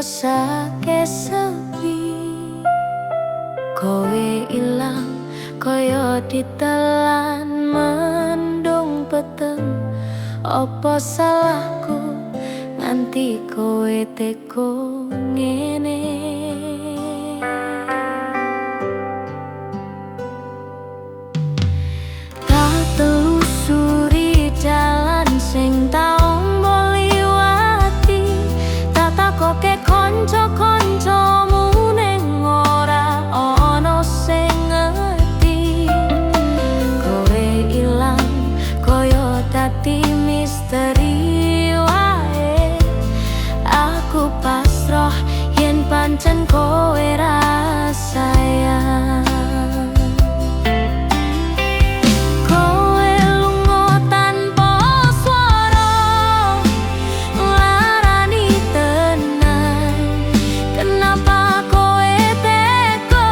ngrasake sepi. Kowe ilang kaya ditelan mendung peteng. Apa salahku nganti kowe teko ngene? Tak telusuri jalan sing tau mbok liwati, tak takoke kanca-kancamu ning ora ana sing ngerti. Kowe ilang kaya dadi misteri wae. Aku pasrah yen pancen kowe ra sayang. Kowe lunga tanpa swara, nglarani tenan. Kenapa kowe teko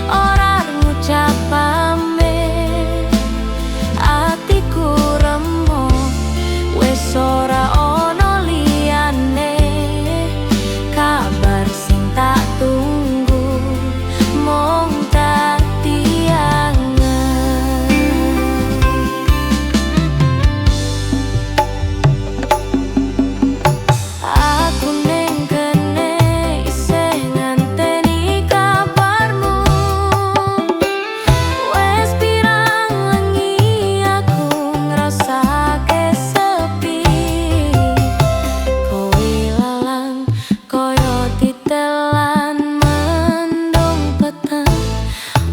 ora ngucap pamit? Atiku remuk wis ora ana liyane. Kabar sing tak tunggu mung dadi angen. Aku ning kene isih ngenteni kabarmu. Wes pirang wengi aku ngrasake sepi. Kowe lalang kaya ditelan mendung peteng.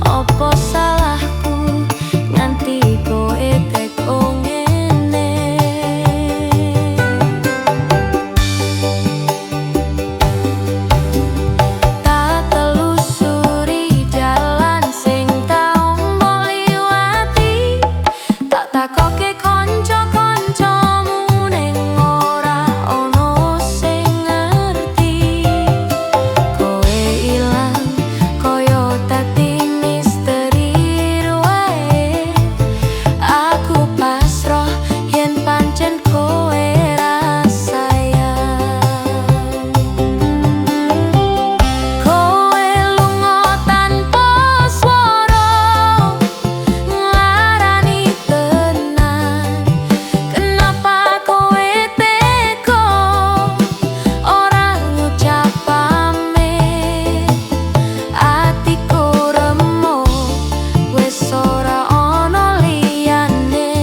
Apa salahku nganti kowe teko ngene? Tak telusuri jalan sing tau mbok liwati, tak takoke kanca-kancamu ning ora ana sing ngerti. Kowe ilang kaya dadi misteri wae. Aku pasrah yen pancen kowe ra sayang. Kowe lunga tanpa swara, nglarani tenan. Kenapa kowe teko ora ngucap pamit? Atiku remuk wis ora ana liyane.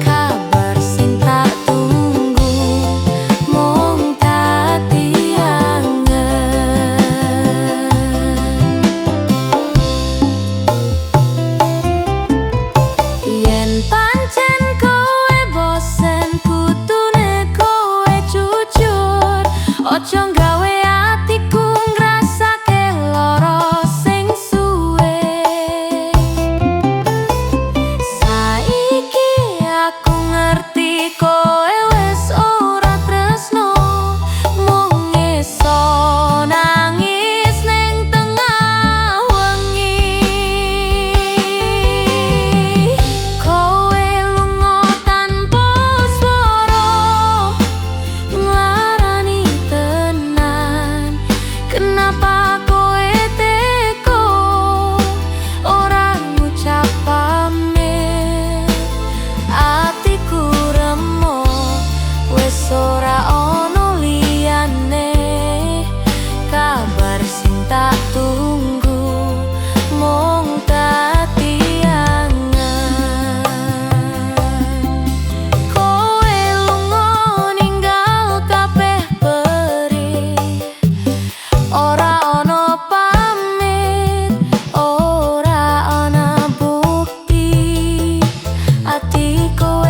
Kabar sing tak tunggu mung dadi angen. Yen pancen kowe bosen, kudune kowe jujur. Ojo gawe atiku ngrasake lara sing suwe. Saiki aku ngerti kowe wis ora tresno, mung iso nangis ning tengah wengi. Kowe lunga tanpa swara, nglarani tenan. Kenapa kowe teko ora ngucap pamit? Atiku remuk wis ora ana liyane. Kabar sing tak tunggu mung dadi angen. Kowe lunga ninggal kabeh perih, ora ana pamit, ora ana bukti. Atiku